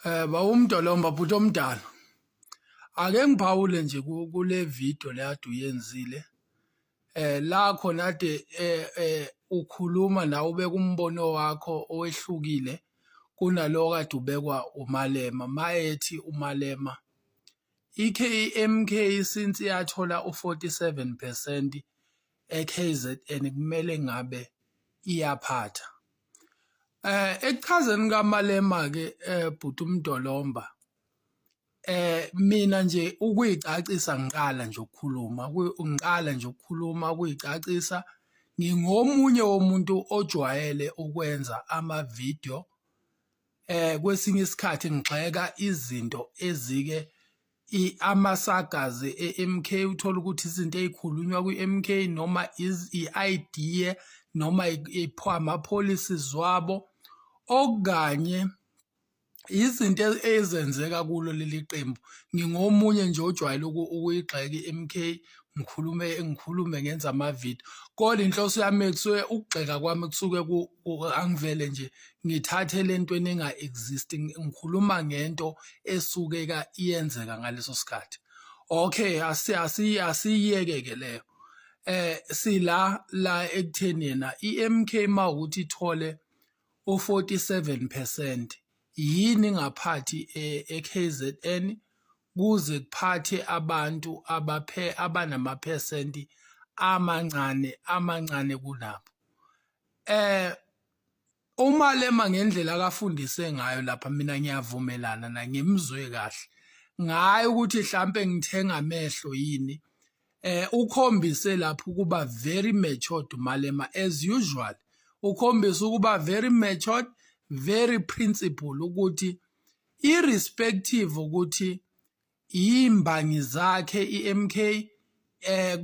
Bawumdolomba bhuti omdala. Ake ngiphawule nje kule video le ade uyenzile. La khona ade ukhuluma nawe ubeka umbono wakho owehlukile kunalo kade ubekwa uMalema. Mayethi uMalema i-M_K since yathola u-47% e-K_Z_N kumele ngabe iyaphatha. Ekuchazeni kaMalema-ke bhuti uMdolomba, mina nje ukuyicacisa ngiqala nje ukukhuluma, ngiqala nje ukukhuluma ukuyicacisa, ngingomunye womuntu ojwayele ukwenza amavidiyo kwesinye isikhathi ngigxeka izinto ezike ama-sagas e-M_K, uthole ukuthi izinto ey'khulunywa kwi-M_K noma i-idea noma ama-policies wabo okanye izinto ezenzeka kulo leli qembu. Ngingomunye nje ojwayele ukuyigxeka i-M_K, ngikhulume ngikhulume ngenze amavidiyo, kodwa inhloso yami kusuke ukugxeka kwami kusuke angivele nje ngithathe le ntweni enga-exist, ngikhuluma ngento esuke iyenzeka ngaleso sikhathi. Okay, asiyiyeke-ke leyo. Sila la ekutheni yena i-M_K mawukuthi ithole u-47% yini ingaphathi e-K_Z_N kuze kuphathe abantu abaphe abanamaphesenti amancane amancane kunabo. UMalema ngendlela akafundise ngayo lapha mina ngiyavumelana na ngimzwe kahle ngayo ukuthi hlampe ngithenga amehlo yini. Ukhombise lapho ukuba very matured uMalema as usual, ukhombise ukuba very matured, very principle ukuthi irrespective ukuthi imbangi zakhe i-M_K,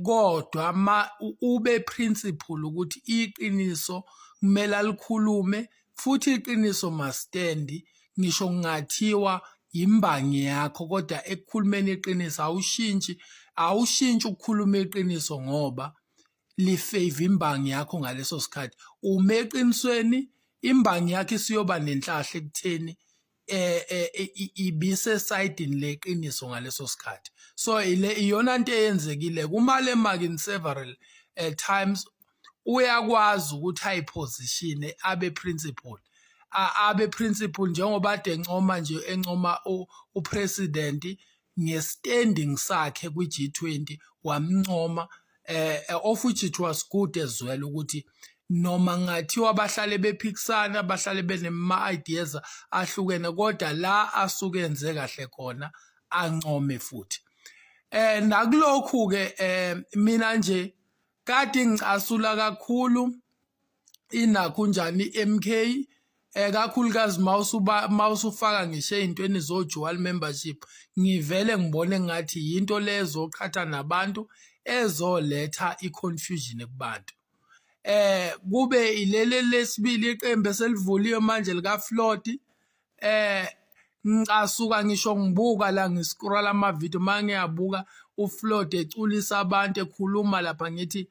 kodwa ma ube principle ukuthi iqiniso kumele alikhulume futhi iqiniso must stand ngisho kungathiwa imbangi yakho, kodwa ekukhulumeni iqiniso awushintshi, awushintshi ukukhuluma iqiniso ngoba li-favour imbangi yakho ngaleso sikhathi. Ume eqinisweni, imbangi yakho isiyoba nenhlahla ekutheni ibisesayidini leqiniso ngaleso sikhathi. So ile iyona nto eyenzekile kuMalema-ke in several times uyakwazi ukuthi ayiphozishine abe principle, abe principle njengoba ade encoma nje, encoma upresident nge-standing sakhe kwi-G20, wamncoma, of which it was good as well ukuthi noma ngathiwa bahlale bephikisana, bahlale benema-ideas ahlukene, kodwa la asuke enze kahle khona ancome futhi. Nakulokhu ke mina nje kade ngicasula kakhulu inakho njani i-M_K, kakhulukazi mawusuba mawusufaka ngisho ey'ntweni zo-dual membership, ngivele ngibone ngathi yinto le ezoqhatha nabantu, ezoletha i-confusion kubantu. Kube ileli lesibili iqembu eselivuliwe manje lika Floyd. Ngicasuka ngisho ngibuka la, ngiscrolla amavidiyo, mangiyabuka uFloyd eculisa abantu, ekhuluma lapha, ngithi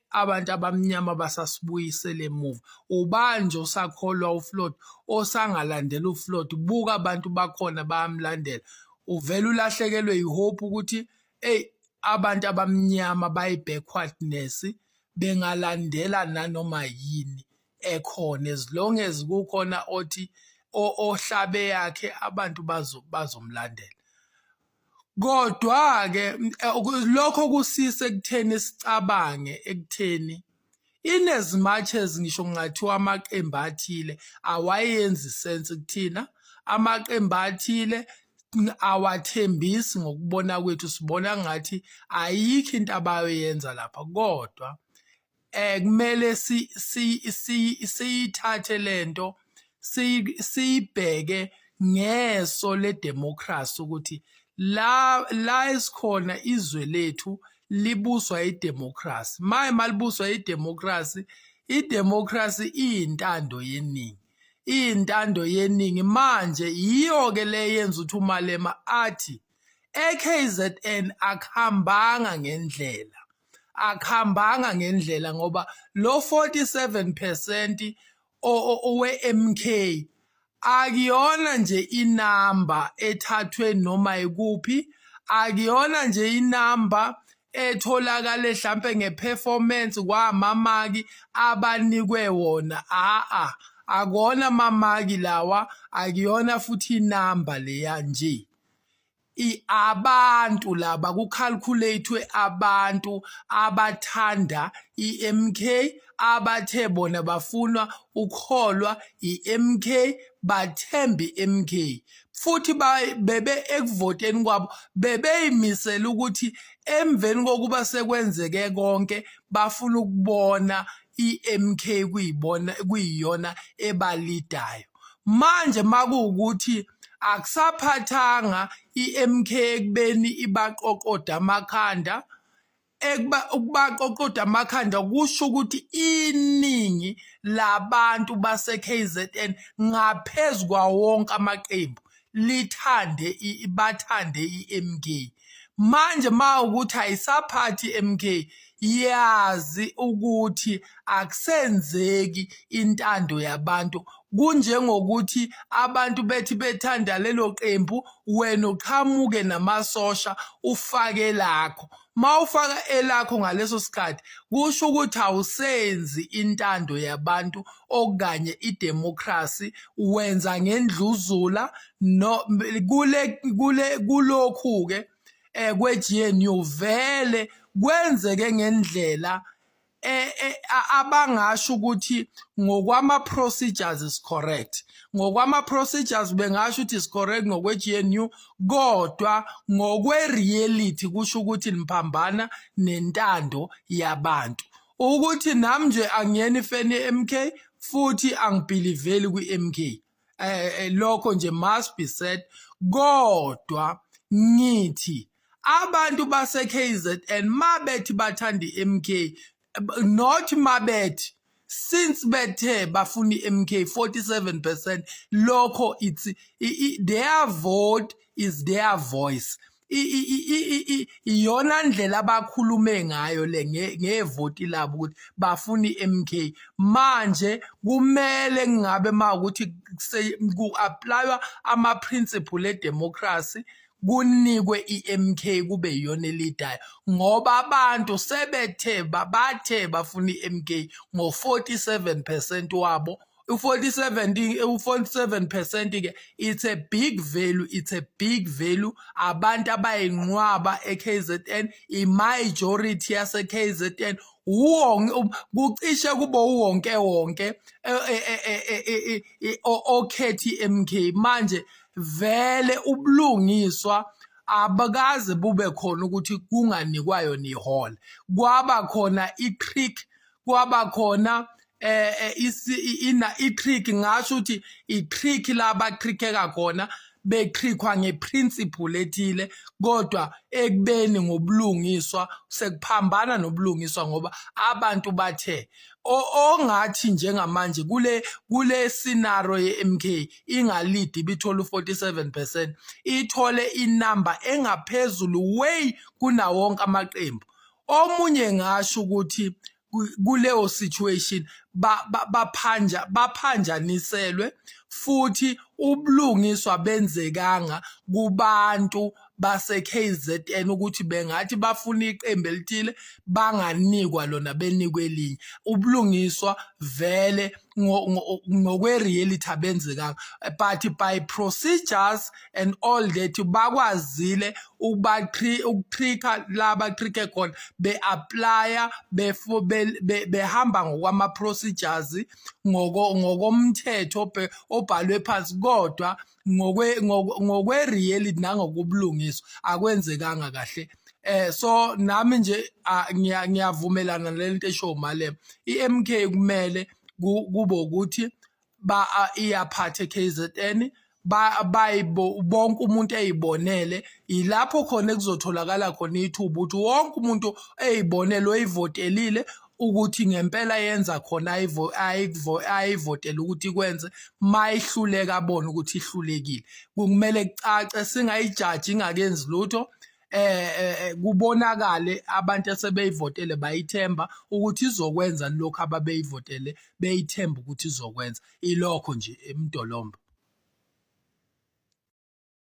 abantu abamnyama basasibuyisele emuva. Ubani osakholwa uFloyd, osangalandela uFloyd? Buka abantu bakhona bayamlandela. Uvele ulahlekelwe i-hope ukuthi eyi abantu abamnyama bayi-backwardness, bengalandela nanoma yini ekhona as long as kukhona othi ohlabe yakhe abantu bazomlandela. Kodwa-ke lokho kusisa ekutheni sicabange ekutheni in as much as ngisho kungathiwa amaqembu athile awayenzi sense kuthina, amaqembu athile awathembisi ngokubona kwethu, sibona ngathi ayikho into abayoyenza lapha, kodwa kumele si si siyithathe lento, siyibheke ngeso ledemocracy ukuthi la la esikhona izwe lethu libuswa idemocracy. Maye malibuswa idemocracy, idemocracy iyintando yeningi, iyintando yeningi. Manje yiyo ke le yenza ukuthi uMalema athi eKZN akuhambanga ngendlela, akuhambanga ngendlela ngoba lo 47% owe-M_K. Akuyona nje inamba ethathwe noma ikuphi, akuyona nje inamba etholakale hlampe ngeperformance kwamamaki abanikwe wona. A akona mamaki lawa, akuyona futhi inamba leya nje. Abantu laba kucalculate abantu abathanda iMK, abathe bona bafuna ukholwa iMK, bathemba iMK, futhi bebe ekuvoteni kwabo bebeyimisela ukuthi emveni kokuba sekwenzeke konke bafuna ukubona iMK kuyibona kuyiyona ebalidayo. Manje makuwukuthi akusaphathanga iMK ekubeni ibaqoqoda amakhanda, ekuba ukubaqoqoda amakhanda kusho ukuthi iningi labantu base-KZN ngaphezu kwawo wonke amaqembu lithande bathande i-MK. Manje mawukuthi ayisaphathi i-MK, yazi ukuthi akusenzeki intando yabantu. Kunjengokuthi abantu bethi bethanda lelo qembu, wena uqhamuke namasosha ufake lakho. Mawufaka elakho ngaleso sikhathi kusho ukuthi awusenzi intando yabantu okanye idemocracy, wenza ngendluzula. No kule kule kulokhu ke kwe-GNU vele kwenzeke ngendlela abangasho ukuthi ngokwama procedures is correct. Ngokwama procedures bengasho ukuthi is correct ngokwe-GNU, kodwa ngokwe-reality kusho ukuthi niphambana nentando yabantu. Ukuthi nami nje angiyena ifan ye-MK futhi angibelieveli kwi-MK, lokho nje must be said. Kodwa ngithi abantu base KZN mabethi bathanda iMK, not mabethi, since bethe bafuna iMK 47%, lokho it's their vote is their voice. Iyona ndlela abakhulume ngayo le ngevoti labo ukuthi bafuna iMK. Manje kumele ngabe mawukuthi ku-applywa ama-principle edemocracy, kunikwe iMK kube iyona elidayo, ngoba abantu sebethe bathe bafuna iMK ngo-47% wabo. U-47 u-47% ke, it's a big value, it's a big value. Abantu abayinqwaba eKZN, i-majority yase KZN, uwonke kucishe kube uwonke wonke okhetha iMK. Manje vele ubulungiswa abakaze bube khona ukuthi kunganikwa yona ihole. Kwaba khona i-trick, kwaba khona ina i-trick, ngasho ukuthi i-trick la batrickeka khona, betrickwa ngeprinciple ethile, kodwa ekubeni ngobulungiswa sekuphambana nobulungiswa, ngoba abantu bathe ongathi njengamanje kule scenario ye-MK ingalidi ibithola u47%, ithole inamba engaphezulu way kunawo wonke amaqembu. Omunye ngasho ukuthi kuleyo situation baphanja baphanjaniselwe futhi ubulungiswa benzekanga kubantu base KZN ukuthi bengathi bafuna iqembu elithile banganikwa lona, benikwe elinye. Ubulungiswa vele ngokwe reality abenzekanga, but by procedures and all that bakwazile ukutricka la batricke khona, be-applya behamba ngokwama procedures, ngokomthetho obhalwe phansi, kodwa ngokwe reality nangokubulungiswa akwenzekanga kahle. So nami nje ngiyavumelana nalento esho Malema. iMK kumele kube ukuthi ba iyaphatha eKZN, bayibo bonke umuntu eyibonele. Ilapho khona ekuzotholakala khona ithuba ukuthi wonke umuntu eyibonele oyivotelile ukuthi ngempela yenza khona ayivotele ukuthi ikwenze. Mayihluleka abone ukuthi ihlulekile. Kumele kucace, singayijaji ingakenzi lutho. Kubonakale abantu asebeyivotele bayithemba ukuthi izokwenza lokho ababeyivotele beyithemba ukuthi izokwenza. Ilokho nje emdolomba.